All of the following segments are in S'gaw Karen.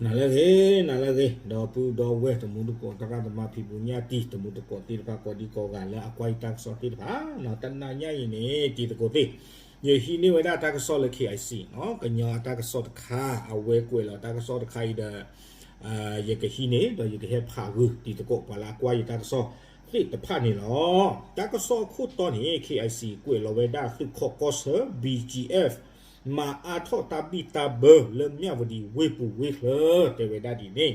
နၤလၢအဂ့ၤ, နၤလၢအဂ့ၤ, ဒီပုၢ်ဒီဝဲၢ်တံၤသကိး သရၣ်သမါ ဖံးဘူးညၣ်တံၤ တံၤသကိးသ့ၣ်တဖၣ် ကိးဒံကိးဂၤလၢအကွၢ်ယတၢ်ကစီၣ်သ့ၣ်တဖၣ်, တနၤညါအံၤန့ၣ် တံၤသကိးသ့ၣ်, ယဟံးန့ၢ်ဝဲဒၣ်တၢ်ကစီၣ်လၢ KIC ကညီအတၢ်ကစီၣ်တခါ, အဝဲကွဲးလီၤတၢ်ကစီၣ်တခါအံၤဒီး ယကဟံးန့ၢ် ဒီးယကဟဲဖးဂုာ် တံၤသကိးပှၤလၢအကွၢ်ယတၢ်ကစီၣ်သ့ၣ်တဖၣ်န့ၣ်လီၤ. တၢ်ကစီၣ်အခိၣ်တီန့ၣ် KIC ကွဲးလီၤဝဲဒၣ်သုးခိးကီၢ်ဆၢ BGF မၤအါထီၣ်တၢ်ဘံၣ်တၢ်ဘၢလၢမၠၣ်ဝတံၤ ဝ့ၢ်ပူၤဝ့ၢ်ချၢ တဲဝဲဒၣ်ဒ်န့ၣ်,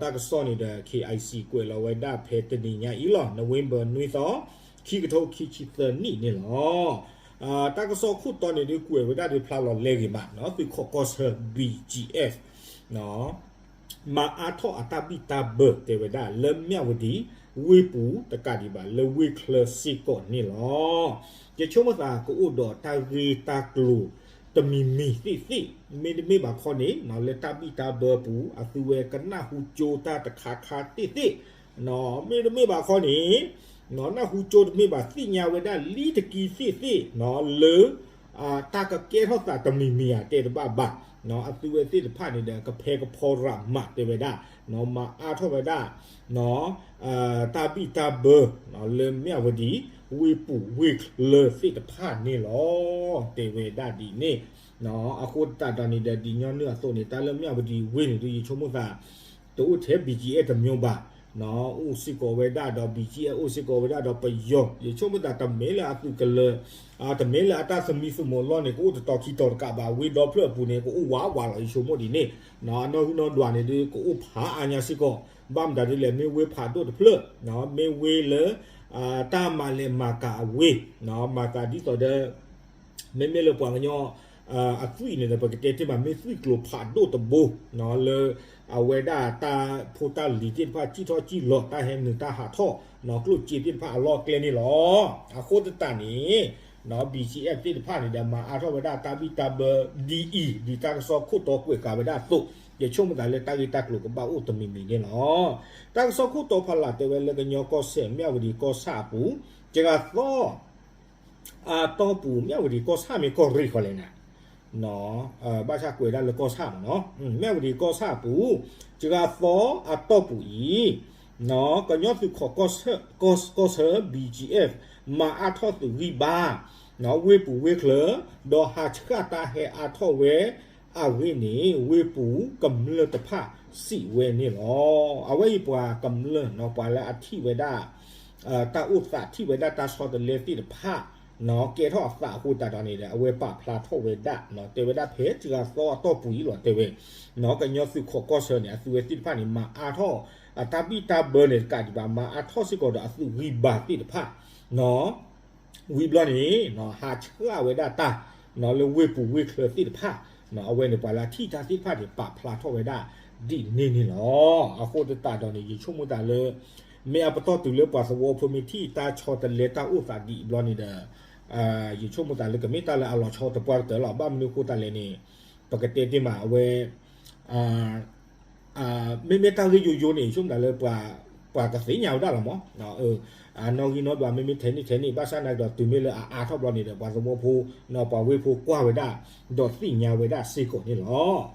တၢ်ကစီၣ်န့ၣ်ဒီး KIC ကွဲးလီၤဝဲဒၣ်ဖဲတနံၤညါအံၤလီၤ, November နွံသီ ခံကထိခံဆံသၢနံၣ်န့ၣ်လီၤ. တၢ်ကစီၣ်အခိၣ်တီန့ၣ်ဒုးကွဲးဝဲဒၣ်ဒုးဖျါလီၤလဲဂ့ၤမး, သုးခိးကီၢ်ဆၢ BGF မၤအါထီၣ်အတၢ်ဘံၣ်တၢ်ဘၢတဲဝဲဒၣ်လၢမၠၣ်ဝတံၤ ဝ့ၢ်ပူၤတကးဒံးဘၣ်လၢဝ့ၢ်ချၢစ့ၢ်ကီးန့ၣ်လီၤ. ယဆိကမိၣ်သးကအိၣ်ဒီးတၢ်ဂ့ၢ်တၢ်ကျိၤတမံၤမံၤသ့ၣ်သ့ၣ်, မ့တမ့ၢ်ဘၣ်ခီန့ၣ် လၢတၢ်ဘံၣ်တၢ်ဘၢပူၤ အသုဝဲကနၢ်ဟူကၠိတၢ်တခါခါသ့ၣ်သ့ၣ်, မ့တမ့ၢ်ဘၣ်ခီန့ၣ် နၢ်ဟူကၠိတမ့ၢ်ဘၣ်သ့ၣ်ညါဝဲဒၣ်လံတကံသ့ၣ်သ့ၣ် လၢ တၢ်ကကဲထီၣ်သးတမံၤမံၤဧါတဲတဘၣ်ဘၣ်, အသုဝဲသ့ၣ်တဖၣ်န့ၣ်ဒီး ကဖဲကဖီရးမးတဲဝဲဒၣ်, မၤအါထီၣ်ဝဲဒၣ် တၢ်ဘံၣ်တၢ်ဘၢ လၢမၠၣ်ဝတံၤ ဝ့ၢ်ပူၤဝ့ၢ်ချၢသ့ၣ်တဖၣ်န့ၣ်လီၤ. တဲဝဲဒၣ်ဒ်န့ၣ်, အဃိသတးဒီးန့ၣ်ဒီး ဒ်ညီနုၢ်အသိးန့ၣ် တၢ်လၢမၠၣ်ဝတံၤဝ့ၢ်န့ၣ်ဒုး ယဆိကမိၣ်သး တအိၣ်ထဲ BGF တမျိုးဘၣ်, အိၣ်စ့ၢ်ကီးဝဲဒၣ်ဒီး BGF အိၣ်စ့ၢ်ကီးဝဲဒၣ်ဒီးပယီၤ, ယဆိကမိၣ်သးတမ့ၢ်လၢအသုးကလၢၤ တမ့ၢ်လၢအတၢ်သမံသမိးလီၢ်န့ၣ် ကအိၣ်တတီၤခံတီၤတကးဘၣ်, ဝ့ၢ်ဒီဖျၢၣ်အပူၤန့ၣ် ကအိၣ်ဝးဝးလီၤ ယဆိကမိၣ်ဒ်န့ၣ်, အနီၢ်ဂံၢ်နီၢ်ဒွးန့ၣ်ဒုး ကအိၣ်ဖးအါညါစ့ၢ်ကီး, ဘၣ်မတၤဒ်လဲၣ် မ့ၢ်ဝ့ၢ်ဖးဒိၣ်တဖျၢၣ်, မ့ၢ်ဝ့ၢ်လၢ တၢ်မၤလဲၤမၤကၤအဝ့ၢ်, မၤသးဒ်သိးဒီး မ့မ့ၢ်လၢပှၤကညီ အသွံၣ်န့ၣ်ဒီး ပကတဲတ့ၢ်မး မ့ၢ်သွံၣ်ကျိၤဖးဒိၣ်တဘိ လၢအဝဲဒၣ်တၢ်ဖိတၢ်လံၤသ့ၣ်တဖၣ် စံၣ်ထီၣ်စံၣ်လီၤ တၢ်ဟဲနုာ်တၢ်ဟးထီၣ် ကျိၣ်စ့သ့ၣ်တဖၣ်အလီၢ်အကျဲန့ၣ်လီၤ. အဃိသတးန့ၣ် BGF သ့ၣ်တဖၣ်န့ၣ်ဒီး မၤအါထီၣ်ဝဲဒၣ်တၢ်ဘံၣ်တၢ်ဘၢဒ်အံၤ ဒ်တၢ်ကစီၣ်ခိၣ်တီကွဲးဃာ်ဝဲဒၣ်အသိး, ယဆိကမိၣ်သးလၢတၢ်ဂ့ၢ်တၢ်ကျိၤကဘၣ်အိၣ်တမံၤမံၤန့ၣ်လီၤ. တၢ်ကစီၣ်ခိၣ်တီဖးလၢ်တဲဝဲလၢကညီကီၢ်စဲၣ် မၠၣ်ဝတံၤကီၢ်ဆၣ်အပူၤ စှၤသီ အတီၢ်ပူၤ မၠၣ်ဝတံၤကီၢ်ဆၣ်မ့ၢ်ကီၢ်ရ့ၣ်ဃီလဲၣ်နၤ, ဘၣ်ဆၣ်ကွဲးဒၣ်လၢကီၢ်ဆၣ်မ့ၢ်နီၤ, မၠၣ်ဝတံၤကီၢ်ဆၣ်အပူၤ စှၤသီအတီၢ်ပူၤအံၤ ကညီသုးခိးကီၢ်ဆၢ BGF မၤအါထီၣ်သုးဂံၢ်ဘါ ဝ့ၢ်ပူၤဝ့ၢ်ချၢ ဒီးဟးဆှၣ်တၢ်ဟဲအါထီၣ်ဝဲအဂ့ၢ်န့ၣ် ဝ့ၢ်ပူၤကမျၢၢ်တဖၣ်စံးဝဲန့ၣ်လီၤ. အဝဲအံၤပှၤကမျၢၢ်နီၤ ပှၤလၢအထံၣ်ဝဲဒၣ် တၢ်အိၣ်သးထံၣ်ဝဲဒၣ်တၢ်ဆီတလဲသ့ၣ်တဖၣ် ကဲထီၣ်အသးအဃိသတးဒီးန့ၣ်ဒီး အဝဲပာ်ဖျါထီၣ်ဝဲဒၣ် တဲဝဲဒၣ်ဖဲစှၤသီအတီၢ်ပူၤအံၤလီၤ တဲဝဲ ကညီသုးခိးကီၢ်ဆၢန့ၣ် အသုးဝဲသ့ၣ်တဖၣ်န့ၣ် မၤအါထီၣ် အတၢ်ဘံၣ်တၢ်ဘၢန့ၣ်တကးဒံးဘၣ် မၤအါထီၣ်စ့ၢ်ကီးဒီးအသုးဂံၢ်ဘါသ့ၣ်တဖၣ် ဝံၤဘျီန့ၣ် ဟးဆှၣ်ဝဲဒၣ်တၢ် လၢဝ့ၢ်ပူၤဝ့ၢ်ချၢသ့ၣ်တဖၣ် အဝဲန့ၣ်ပှၤလၢအထံၣ်တၢ်သ့ၣ်တဖၣ်န့ၣ် ပာ်ဖျါထီၣ်ဝဲဒၣ်ဒ်န့ၣ်န့ၣ်လီၤ. အဃိသတးဒီးန့ၣ် ယဆိကမိၣ်သးလၢ မ့ၢ်အပတီၢ်တုၤလၢပှၤသဝီဖိမ့ၢ်ထံၣ်တၢ်ဆီတလဲတၢ်အိၣ်သးဒ်အံၤဘျီန့ၣ်ဒီး ယဆိကမိၣ်သးလၢကမ့ၢ်တၢ်လၢအလီၤဆီတပှၢ်ကတၢၢ်လီၤ. ဘၣ်မနုၤအဃိသတးလဲၣ်န့ၣ် ပကတဲတ့ၢ်မးအဝဲ မ့မ့ၢ်တၢ်ဂ့ၢ်ယိယိန့ၣ် ယဆိကမိၣ်သးလၢ ပှၤကသ့ၣ်ညါဝဲဒၣ်လီၤမး, အနီၣ်ဂံၢ်နီၣ်ဒွးမ့မ့ၢ်ထဲန့ၣ်ထဲန့ၣ် ဘၣ်ဆၣ်နာ်က့ဒီးတုၤမ့ၢ်လၢအအါထီၣ်ဘျီန့ၣ်ဒီး ပှၤသဝီဖိ ပှၤဝ့ၢ်ဖိကွၢ်ဝဲဒၣ် ဒီးသ့ၣ်ညါဝဲဒၣ်စ့ၢ်ကီးန့ၣ်လီ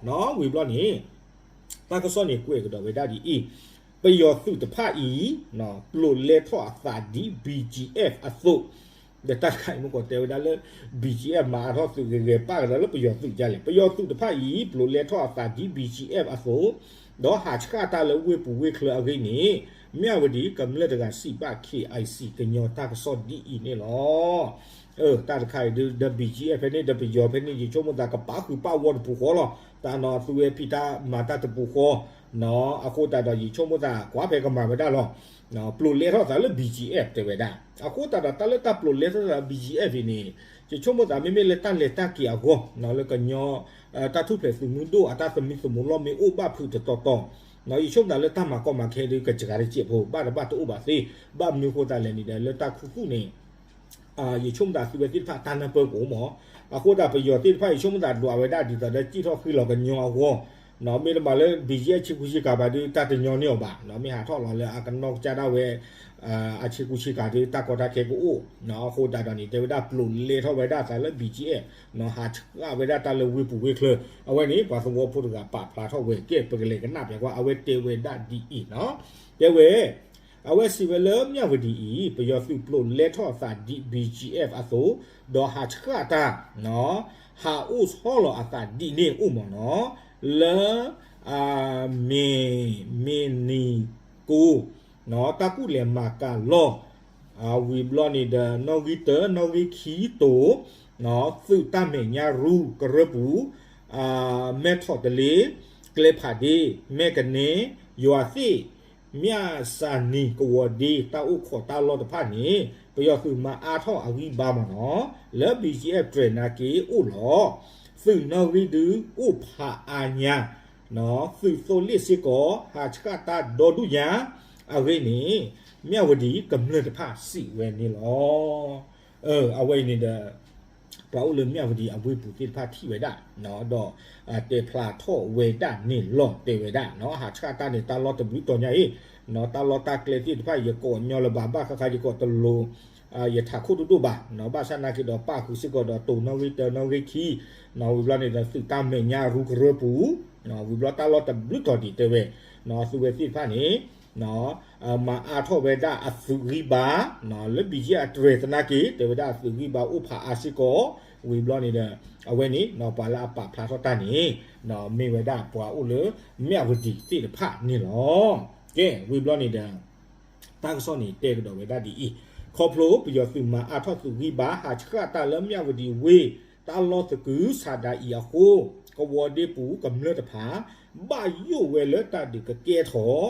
ၤ. ဝံၤဘျီန့ၣ် တၢ်ကစီၣ်န့ၣ်ကွဲးကဒီးဝဲဒၣ်ဒ်အံၤ, ပယီၤသုးတဖၣ်အံၤ ပျိးလဲထီၣ်အသးဒ် BGF အသိး ဒီးတၢ်တခါအံၤမ့ၢ်ကီးတဲဝဲဒၣ်လၢ BGF မၤအါထီၣ်သုးဂ့ၤဂ့ၤ ပာ်ကဒီးလၢပယီၤသုးဒ်လဲၣ်. ပယီၤသုးတဖၣ်အံၤ ပျိးလဲထီၣ်အသးဒ် BGF အသိး, ဒီးဟးဆှၣ်တၢ်လၢဝ့ၢ်ပူၤဝ့ၢ်ချၢအဂ့ၢ်န့ၣ် မၠၣ်ဝတံၤကမျၢၢ်တဂၤစံးဘၣ် KIC ကညီတၢ်ကစီၣ်ဒ်အံၤန့ၣ်လီၤ. တၢ်တခါအံၤဒုး ဒီး BGF ဖဲန့ၣ် ဒီးပယီၤဖဲန့ၣ် ယဆိကမိၣ်သးကပာ်ဃုာ်ပာ်ဝီတပူၤဃီလီၤ. တၢ်နီၤအသုဝဲဖံးတၢ်မၤတၢ်တပူၤဃီ အဃိသတးဒီးယဆိကမိၣ်သးကွၢ်ဖဲကမၤဝဲဒၣ်လီၤ. ပျိးလဲထီၣ်သးလၢ BGF တဲဝဲဒၣ်. အဃိသတးဒီးတၢ်လၢတၢ်ပျိးလဲထီၣ်သးလၢ BGF အံၤန့ၣ် ယဆိကမိၣ်သးမ့မ့ၢ်လၢတၢ်လဲၤတၢ်က့ၤအဂီၢ် လၢကညီ တၢ်ထူၣ်ဖျဲးသုးမုၢ်ဒိၣ်အတၢ်သမံသမိးလီၢ်မ့ၢ်အိၣ်ဘၣ်ဖုးတတီၤတီၤ ယဆိကမိၣ်သးလၢတၢ်မၤကီမၤခဲဒုးကစှၤတစဲးဖိ ဘၣ်တဘၣ်တအိၣ်ဘၣ်သ့, ဘၣ်မနုၤအဃိသတးလဲၣ်န့ၣ်ဒီး လၢတၢ်ခူသူၣ်န့ၣ် ယဆိကမိၣ်သးသုဝဲသ့ၣ်တဖၣ်တၢ်နၢ်ပၢၢ်ကအိၣ်မး. အဃိသတးပယီၤသ့ၣ်တဖၣ် ယဆိကမိၣ်သးဒွးဝဲဒၣ်ဒ်သိးဒီးစံၣ်ထီၣ်ဃံလီၤကညီအဂီၢ် မ့ၢ်တမၤလၢ ဘံၣ်ကၠံအဲၣ် ဆ့ကူဆ့ကၤဘၣ်ဒီး တၢ်တညီန့ၢ်အီၤဘၣ်. မ့ၢ်ဟးထီၣ်လီၤလၢအကနီၢ်ကစၢ်ဒၣ်ဝဲ အဆ့ကူဆ့ကၤဒီး တၢ်ကီတၢ်ခဲကအိၣ်. အဃိသတးဒီးန့ၣ် တဲဝဲဒၣ် ပျိးလဲထီၣ်ဝဲဒၣ်အသးလၢ ဘံၣ်ကၠံအဲၣ် ဟးဆှၣ်ဝဲဒၣ်တၢ်လၢဝ့ၢ်ပူၤဝ့ၢ်ချၢ. အဝဲန့ၣ် ပှၤသဝီဖိတဂၤပာ်ဖျါထီၣ်ဝဲ. ကဲ ပကလဲၤကနၣ်ပၠးကွၢ် အဝဲတဲဝဲဒၣ်ဒ်အံၤနီၤ. တဲဝဲ အဝဲစံးဝဲလၢ မၠၣ်ဝတံၤအံၤ ပယီၤသုးပျိးလဲထီၣ်အသးဒ် ဘံၣ်ကၠံအဲၣ် အသိး, ဒီးဟးဆှၣ်တၢ် ဟးအိၣ်ဆီလီၤအသးဒ်န့ၣ်အိၣ်မ့ၢ်နီၤ, လၢ မ့ၢ် မ့ၢ်နံၤကိ တၢ်ကူၣ်လဲၤမၤကၤလီၢ် ဝံၤဘျီန့ၣ်ဒီး နီၣ်ဂံၢ်တၢ နီၣ်ဂံၢ်ခံတိၤ သုးတၢ်မဲာ်ညါရူကရၢပူၤ မဲထီၣ်တလ့ ကျဲဖးဒ့ မဲကန့ၢ် ယွၤသ့ၣ် မၠၣ်စၢ်နံၤ ကဝီၤဒ့ တၢ်အိၣ်ခိးတၢ်လီၢ်တဖၣ်န့ၣ် ပယီၤသုးမၤအါထီၣ်အဂံၢ်ဘါမ့ၢ်နီၤ, လၢ ဘံၣ်ကၠံအဲၣ် တြဲၤနာ်က့အိၣ်လီၤ. သုးနီၣ်ဂံၢ်ဒုးအိၣ်ဖးအါညါ, သုးသိလ့ၣ်စ့ၢ်ကီး ဟးဆှၣ်တၢ်ဒီဒူၣ်ညါ အဂ့ၢ်န့ၣ် မၠၣ်ဝတံၤကမျၢၢ်တဖၣ်စံးဝဲန့ၣ်လီၤ. အဝဲအံၤန့ၣ်ဒီး ပှၤအိၣ်လၢမၠၣ်ဝတံၤအဝ့ၢ်ပူၤသ့ၣ်တဖၣ်ထံၣ်ဝဲဒၣ် ဒီး တဲဖျါထီၣ်ဝဲဒၣ်န့ၣ်လီၤ. တဲဝဲဒၣ် ဟးဆှၣ်တၢ်န့ၣ် တၢ်လီၢ်တဘျုးတီၤညါအံၤ တၢ်လီၢ်တၢ်ကျဲသ့ၣ်တဖၣ် ယကိးညီလၢၤဘၣ် ဘၣ်ဃးဃးယကိးတလိၤ ယထးခိၣ်ဒိၣ်ဒိၣ်ဘၣ်, ဘၣ်ဆၣ်နာ်က့ဒီး ပၣ်ဃုာ်စ့ၢ်ကီးဒီး တိၤနီၣ်ဂံၢ်တၢ နီၣ်ဂံၢ်ခံ ဝံၤဘျီန့ၣ်ဒီး သုးတၢ်မဲာ်ညါရူကရၢပူၤ ဝံၤဘျီတၢ်လီၢ်တဘျုးတီၤဒံးတဲဝဲ သုဝဲသ့ၣ်တဖၣ်န့ၣ် မၤအါထီၣ်ဝဲဒၣ်အသုးဂံၢ်ဘါ လၢ ဘံၣ်ကၠံအဲၣ် အတြဲၤသနာ်က့ တဲဝဲဒၣ်သုးဂံၢ်ဘါအိၣ်ဖးအါစ့ၢ်ကီး, ဝံၤဘျီန့ၣ်ဒီး အဝဲန့ၣ် ပှၤလၢအပာ်ဖျါထီၣ်တၢ်န့ၣ် မ့ၢ်ဝဲဒၣ်ပှၤအိၣ်လၢမၠၣ်ဝတံၤသ့ၣ်တဖၣ်န့ၣ်လီၤ. ကဲ ဝံၤဘျီန့ၣ်ဒီး တၢ်ကစီၣ်န့ၣ်တဲကဒီးဝဲဒၣ်ဒ်အံၤ, ခီဖျိပယီၤသုးမၤအါထီၣ်သုးဂံၢ်ဘါ ဟးဆှၣ်တၢ်လၢမၠၣ်ဝတံၤဝ့ၢ် တၢ်လီၢ်သကုၤဆးဒးအံၤအဃိ, ကဝီၤဒ့ပူၤကမျၢၢ်တဖၣ် ဘၣ်ယိၣ်ဝဲလၢတၢ်ဒုးကကဲထီၣ်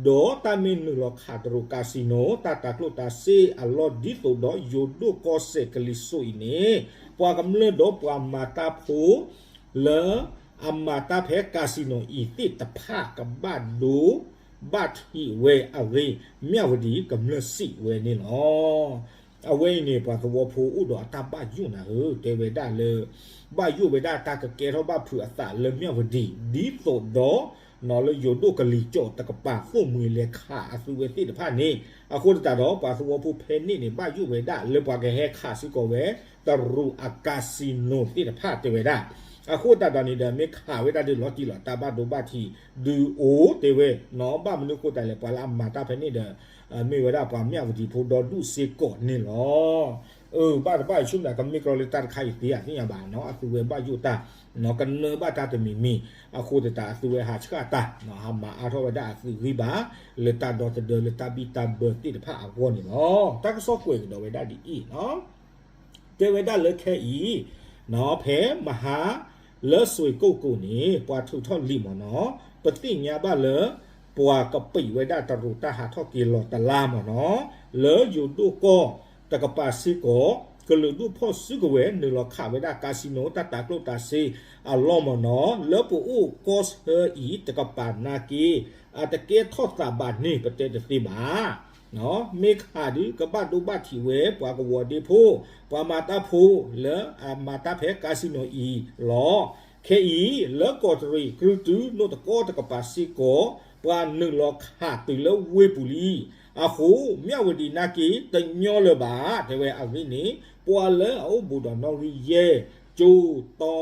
ဒီးတၢ်မ့ၢ်နုာ်လီၤခးတရူး casino တၢ်တၤကျိၣ်တၤစ့အလီၢ် ဒ်သိးဒီးယိၤဒိၣ်ကီၢ်စဲၣ်ကလံၤစိးအံၤန့ၣ်, ပှၤကမျၢၢ်ဒီးပှၤမၤတၢ်ဖိ လၢအမၤတၢ်ဖဲ casino အံၤသ့ၣ်တဖၣ် ကဘၣ်ဒိဘၣ်ထံးဝဲအဂ့ၢ် မၠၣ်ဝတံၤကမျၢၢ်စံးဝဲန့ၣ်လီၤ. အဝဲအံၤန့ၣ် ပှၤသဝီဖိအိၣ်ဒီးအတၢ်ဘၣ်ယိၣ်နၤဧၢ, တဲဝဲဒၣ်လၢ ဘၣ်ယိၣ်ဝဲဒၣ်တၢ်ကကဲထီၣ်ဘၣ်ဖုးအသးလၢမၠၣ်ဝတံၤ ဒ်သိးဒီး လၢယိၤဒိၣ်ကလံၤစိးတကပၤ သိၣ်မှံၤလဲၤခးအသုဝဲသ့ၣ်တဖၣ်န့ၣ်, အဃိသတးဒီး ပှၤသဝီဖိဖဲန့ၣ်န့ၣ် ဘၣ်ယိၣ်ဝဲဒၣ်လၢပှၤကဟဲခးစ့ၢ်ကီးဝဲ တရူးအ casino သ့ၣ်တဖၣ်တဲဝဲဒၣ်. အဃိသတးဒီးန့ၣ်ဒီး မ့ၢ်ခးဝဲဒၣ်ဒီးလီၤတံၢ်လီၤ တၢ်ဘၣ်ဒိဘၣ်ထံးဒုးအိၣ်တဲဝဲ, ဘၣ်မနုၤအဃိသတးလဲၣ် ပှၤလၢအမၤတၢ်ဖဲန့ၣ်ဒီး မ့ၢ်ဝဲဒၣ်ပှၤမၠၣ်ဝတံၤဖိဒီဒူၣ်စ့ၢ်ကီးန့ၣ်လီၤ. အၢ ဘၣ်တဘၣ်အံၤဆူမဲာ်ညါ ကမ့ၢ်ကြီလၢတၢ်တခါအံၤသ့ဧါသ့ၣ်ညါဘၣ်နီၤ, အသုဝဲဘၣ်ယိၣ်တၢ် ကနၢဘၣ်တၢ်တမံၤမံၤ, အဃိသတးအသုဝဲဟးဆှၣ်တၢ် ဟးမၤအါထီၣ်ဝဲဒၣ်အသုးဂံၢ်ဘါ လၢတၢ်ဒီသဒၢလၢတၢ်ဘံၣ်တၢ်ဘၢသ့ၣ်တဖၣ်အဂီၢ်န့ၣ်လီၤ. တၢ်ကစီၣ်ကွဲးကဒီးဝဲဒၣ်ဒ်အံၤနီၤ, တဲဝဲဒၣ်လၢခဲအံၤ ဖဲမဟါ လၢစွ့ၣ်ကိၣ်ကိၣ်န့ၣ် ပှၤထုးထီၣ်လံာ်မ့ၢ်နီၤ, ပသ့ၣ်ညါဘၣ်လၢ ပှၤကပံာ်ဝဲဒၣ်တရူးတၢ်ဟးထီၣ်က့ၤလီၤတလါမ့ၢ်နီၤ, လၢယိၤဒိၣ်ကီၢ်တကပၤစ့ၢ်ကီး ကလုာ်ဒူၣ်ဖီၣ်စုကဝဲၤ နုာ်လီၤခးဝဲဒၣ် casino တၢ်တၤကျိၣ်တၤစ့အလီၢ်မ့ၢ်နီၤ, လၢပအိၣ်ကီၢ်ဆၢအံၤတကပၤနာ်က့ အတကဲထီၣ်သးဘၣ်န့ၣ် ပတဲတသ့ဘၣ်. မ့ၢ်ခးဒုးကဘၣ်ဒိဘၣ်ထံးဝဲ ပှၤကဝီၤဒ့ဖိ ပှၤမၤတၢ်ဖိလၢအမၤတၢ်ဖဲ casino အံၤလီၤ. ခဲအံၤ လၢကီးတရံး ကြုၢ်တုနီၣ်တကီတကပၤစ့ၢ်ကီး ပှၤနုာ်လီၤခးတုၤလၢဝ့ၢ်ပူၤလံ. အဃိ မၠၣ်ဝတံၤနာ်က့ တညီလၢၤဘၣ် တဲဝဲအဂ့ၢ်န့ၣ် ပှၤလၢအအိၣ်ဘူးဒီးနီၣ်ဂံၢ်ယဲၢ် ကၠိတီ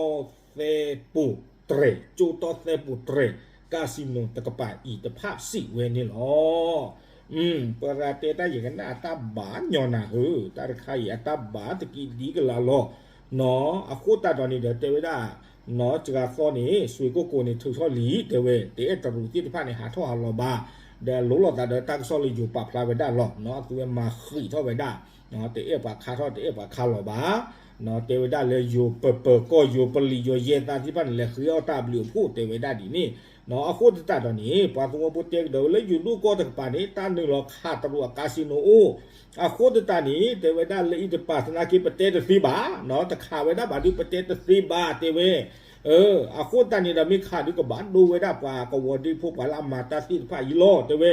သဲပိၤတြဲၤ ကၠိတီသဲပိၤတြဲၤ casino တကပၤအံၤတဖၣ်စံးဝဲန့ၣ်လီၤ. ပှၤတဲတၢ်ယကနၣ်အတၢ်ဘၣ်ညီနၤဧၢ, တၢ်တခါအံၤအတၢ်ဘၣ်တကံဒံကလၤလီၤ. အဃိသတးဒီးန့ၣ်ဒီးတဲဝဲဒၣ် စှၤသီန့ၣ် စွ့ၣ်ကိၣ်ကိၣ်န့ၣ် ထုးထီၣ်လံ တဲဝဲ တအဲၣ်တရူးသ့ၣ်တဖၣ်န့ၣ် ဟးထီၣ်ဟးလီၤဘၣ်, ဒီးလိၤလိာ်သးဒီးတၢ်ကစီၣ်လၢယိၤပာ်ဖျါဝဲဒၣ်လီၤ. အသုဝဲမၤဃံးထီၣ်ဝဲဒၣ် တအဲၣ်ပှၤခးထီၣ် တအဲၣ်ပှၤခးလီၤဘၣ်. တဲဝဲဒၣ်လၢယိၤပၢၤပၢၤကီၢ် ယိၤပလံးယိၤယဲၢ်သးသ့ၣ်တဖၣ်န့ၣ် လဲၤဃ့အီၣ်တၢ်ဘျုးအဖှိၣ်တဲဝဲဒၣ်ဒ်န့ၣ်. အဃိသတးဒီးန့ၣ် ပှၤသဝီဖိတဲကဒီးဝဲလၢယိၤဒိၣ်ကီၢ်တကပၤန့ၣ် တၢ်နုာ်လီၤခးတရူးအ casino အိၣ်. အဃိသတးန့ၣ် တဲဝဲဒၣ်လၢအံၤတပၤသနာ်က့ ပတဲတသ့ဘၣ်, တခးဝဲဒၣ်ဘၣ်ဒုး ပတဲတသ့ဘၣ် တဲဝဲ. အဃိသတးန့ၣ်ဒီး မ့ၢ်ခးဒုးကဘၣ်ဒိဝဲဒၣ်ပှၤကဝီၤဒ့ဖိ ပှၤလၢအမၤတၢ်သ့ၣ်တဖၣ်အံၤလီၤ တဲဝဲ,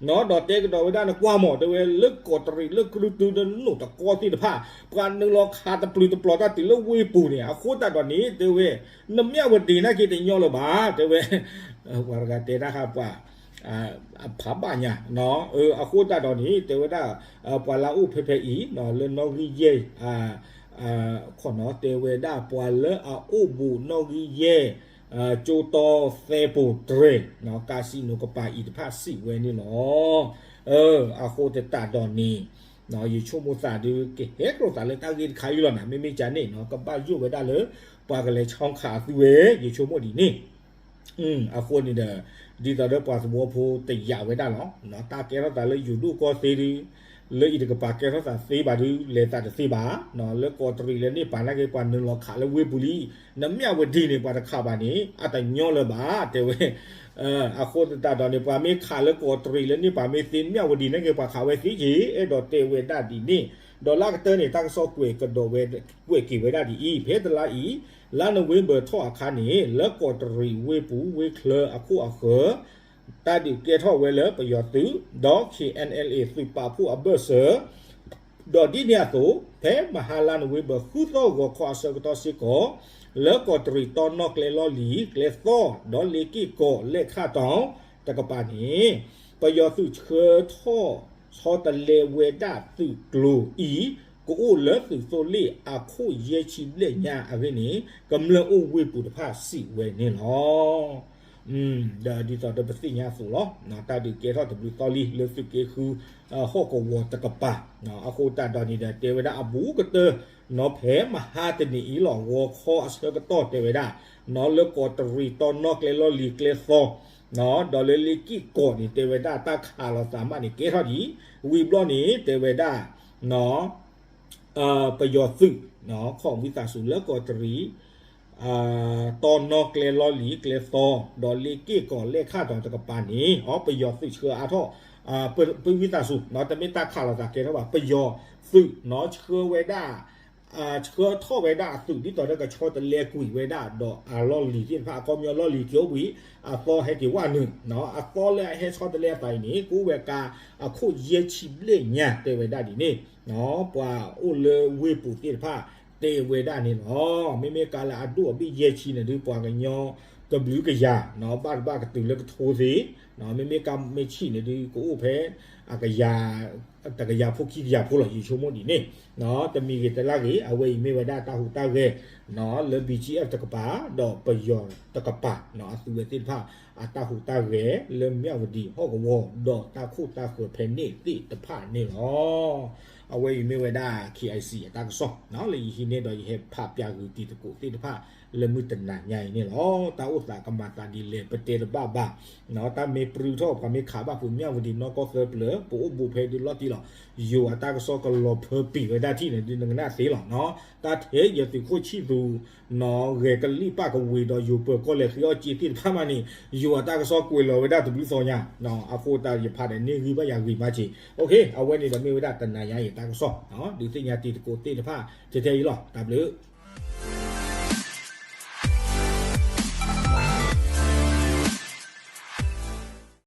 ဒီးတဲကဒီးဝဲဒၣ် နကွၢ်မး တဲဝဲ လၢကီးတရံးလၢကရူၢ်တု နနိၣ်တကီသ့ၣ်တဖၣ် ပှၤနုာ်လီၤခးတပျုာ်တပျီၤတၢ်တုၤလၢဝ့ၢ်ပူၤန့ၣ် အဃိသတးဒီးန့ၣ် တဲဝဲ နမၠၣ်ဝတံၤနာ်က့တညီလၢၤဘၣ် တဲဝဲ, ပှၤတဂၤတဲတၢ်ဃာ်ပှၤ အဖးဘၣ်ညါ, အဃိသတးဒီးန့ၣ် တဲဝဲဒၣ် ပှၤလၢအအိၣ်ဖဲဖဲအံၤ လၢနီၣ်ဂံၢ်ယဲၢ် ခီနီၤ တဲဝဲဒၣ်ပှၤလၢအအိၣ်ဘူးနီၣ်ဂံၢ်ယဲၢ် ကၠိတီသဲပိၤတြဲၤ ကၤစံနိကပၤအံၤတဖၣ်စံးဝဲန့ၣ်လီၤ. အဃိသတးဒီးန့ၣ် ယဆိကမိၣ်သးဒုး ကဟဲကျိသးလၢတၢ်ဂ့ၢ်တခါအံၤလီၤနၤ မ့မ့ၢ်ကန့ၣ် ကဘၣ်ယိၣ်ဝဲဒၣ်လၢ ပှၤကလဲၤဆီခးအသုဝဲ ယဆိကမိၣ်ဒ်န့ၣ် အဃိန့ၣ်ဒီး ဒ်သိးဒီးပှၤသဝီဖိတယာ်ဝဲဒၣ်လီၤ. တၢ်ကဲထီၣ်သးလၢယိၤဒိၣ်ကီၢ်သ့ဒုး လၢအံၤတကပၤကဲထီၣ်သးသ့ဘၣ်ဒုး လဲၤသးတသ့ဘၣ်. လၢကီးတရံးလၢန့ၢ်ပာ်နာ်က့ ပှၤနုာ်လီၤခးလၢဝ့ၢ်ပူၤလံ နမၠၣ်ဝတံၤန့ၣ် ပှၤတခးဘၣ်န့ၣ် အတညီလၢၤဘၣ် တဲဝဲ အဃိသတးဒီးန့ၣ် ပှၤမ့ၢ်ခးလၢကီးတရံးလၢန့ၢ်ပာ်မ့ၢ်သ့ မၠၣ်ဝတံၤနာ်က့ ပှၤခးဝဲသ့က့ၤ အဲၣ်ဒိးတဲဝဲဒၣ်ဒ်န့ၣ် ဒီးလၢအကတၢၢ်န့ၣ် တၢ်ကစီၣ်ကွဲးကဒီးဝဲ ကွဲးက့ၤဝဲဒၣ်ဒ်အံၤ ဖဲတလါအံၤ လါနိၣ်ဝ့ဘၢၣ်ထီၣ်အခါန့ၣ် လၢကီးတရံးဝ့ၢ်ပူၤဝ့ၢ်ချၢအခိၣ်အဃၢၤ တၢ်ဒုးကဲထီၣ်ဝဲလၢပယီၤသုး ဒီး ခ့ၣ်အဲၣ်အဲၣ်လ်အ့ သုးပာ်ဖှိၣ်အဘၢၣ်စၢၤ ဒီးဒ်န့ၣ်အသိး ဖဲမဟါလါနိၣ်ဝ့ဘၢၣ် ဃုသီဂီၤခီအဆၢကတီၢ်စ့ၢ်ကီး လၢကီးတရံးတီနီၣ်ကျဲလီၢ်လံၤ ကျဲသီ ဒီးလ့က့ၢ်ကီးလဲၣ်ခၣ်တီၤတကပၤန့ၣ် ပယီၤသုးဆှၢထီၣ် ဆီတလဲဝဲဒၣ်သုးကျိၤအံၤ ကအိၣ်လၢသုးသိလ့ၣ်အခိၣ်ယဲၢ်ဆံဘျဲၣ်ညါအဂ့ၢ်န့ၣ် ကမျၢၢ်အိၣ်ဝ့ၢ်ပူၤတဖၣ်စံးဝဲန့ၣ်လီၤ. ဒီးဒ်သိးဒီးပသ့ၣ်ညါအသိးလီၤ. တၢ်ဒုးကဲထီၣ်တဘျုးသီလံ လၢသုးက့ဃု ဟီၣ်ကဝီၤတကပၤ အဃိသတးဒီးန့ၣ်ဒီး တဲဝဲဒၣ်အဘူးကတၢၢ် နီၤဖဲမဟါတနံၤအံၤလီၤ ဂီၤခီအဆၢကတီၢ်တဲဝဲဒၣ် နီၤလၢကီးတရံးတီနီၣ်ကျဲလီၢ်လံၤကျဲသီ ဒီးလၢလ့က့ၢ်ကီးန့ၣ် တဲဝဲဒၣ်တၢ်ခးလိာ်သးမးန့ၣ် ကဲထီၣ်ဒံး ဝံၤဘျီန့ၣ် တဲဝဲဒၣ် ပယီၤသုး ခီၣ်ဝံသးစူၤလၢကီးတရံး တီနီၣ်ကျဲလီၢ်လံၤကျဲသီ ဒီးလ့က့ၢ်ကီးလဲၣ်ခၣ်တီၤတကပၤန့ၣ် ပယီၤသုးဆှၢအါထီၣ် ပဝံသးစူၤ တမ့ၢ်တၢ်ခးလိာ်သးကဲထီၣ်ဘၣ် ပယီၤသုးနီၤ ဆှၢဝဲဒၣ် ဆှၢထီၣ်ဝဲဒၣ်အသုး ဒ်သိးဒီးကဆီတလဲကွံာ်ဝဲဒၣ် ဒီးအလီၢ်လံၤသ့ၣ်တဖၣ် အခီပညီလီၢ်လံၤက့ၤအိၣ်ဘှံး အသီဟဲက့ၤဝဲနုာ် အသီလၢအဟဲဆီတလဲအသးအံၤန့ၣ် ကအိၣ်ဝဲကါအခိၣ်ယဲၢ်ဆံဘျဲၣ်ညါ တဲဝဲဒၣ်ဒ်န့ၣ် ပှၤအိၣ်လၢဝ့ၢ်ပူၤသ့ၣ်တဖၣ် တဲဝဲဒၣ်န့ၣ်လီၤ. မ့မ့ၢ်ကါလၢအဒိၣ်အဘ့ၣ်ယဲၢ်ဆံန့ၣ်ဒုး ပှၤကညီတဘျုးကယၤ ဘၣ်တဘၣ်ကတုၤလၢကထိသ့ မ့မ့ၢ်ကါမ့ၢ်ဆံၣ်န့ၣ်ဒုး ကအိၣ်ဖဲ အကယၤ တကယၤဖိခံကယၤဖိလီၤ ယဆိကမိၣ်ဒ်န့ၣ် တမံၤဂ့ၤတလၢဂ့ၤ အဝဲအံၤမ့ၢ်ဝဲဒၣ်တၢ်ဟူးတၢ်ဂဲၤ လၢ ဘံၣ်ကၠံအၣ် တကပၤ ဒီးပယီၤတကပၤ အသုဝဲသ့ၣ်တဖၣ် အတၢ်ဟူးတၢ်ဂဲၤ လၢမၠၣ်ဝတံၤဟီၣ်ကဝီၤ ဒီးတၢ်ခိၣ်တၢ်ဃၢၤဖဲန့ၣ်သ့ၣ်တဖၣ်န့ၣ်လီၤ. အဝဲအံၤမ့ၢ်ဝဲဒၣ် ခ့ၣ်အဲၣ်စံၣ် အတၢ်ကစီၣ် လၢယဟံးန့ၢ်ဒီးယဟဲဖးပၠးဂုာ်တံၤသကိးသ့ၣ်တဖၣ် လၢမုၢ်တနၤညါအံၤန့ၣ်လီၤ. တၢ်အိၣ်သးကမၤသးဒ်လဲၣ် ပတဲတဘၣ်ဘၣ် တၢ်မ့ၢ်ပြူထီၣ် ပှၤမ့ၢ်ခးဘၣ်ပူၤ မၠၣ်ဝတံၤနီၢ်ကီၢ်သၢပျၢၤ ပအိၣ်ဘူးဖဲဒုးလီၤတံၢ်လီၤ. ယိၤအတၢ်ကစီၣ်ကလီၤဖၢပံာ်ဝဲဒၣ်ထံၣ်န့ၣ်ဒုး နကနၣ်သ့လီၤနီၤ. တၢ်ထဲယသုးခိၣ်ဆံၣ်သူၤ နီၤဂဲၤကလံၣ်ပၣ်ကဝ့ၤဒီးယိၤပၢၤကီၢ်လဲၤဃ့အီၣ်က့သ့ၣ်တဖၣ်မးန့ၣ် ယိၤအတၢ်ကစီၣ်ကွဲးလီၤဝဲဒၣ်တဘျုးသီညါ အဃိသတးယဖးဒီးန့ၢ်ဂံၢ်ဘၣ်ယၤဂံၢ်မးက့ၤ အဝဲန့ၣ်ဒီးမ့ၢ်ဝဲဒၣ်တနၤညါအံၤတၢ်ကစီၣ် ဒုးသ့ၣ်ညါတံၤသကိးသ့ၣ်တဖၣ် ထဲထဲအံၤလီၤ. တၢ်ဘျုး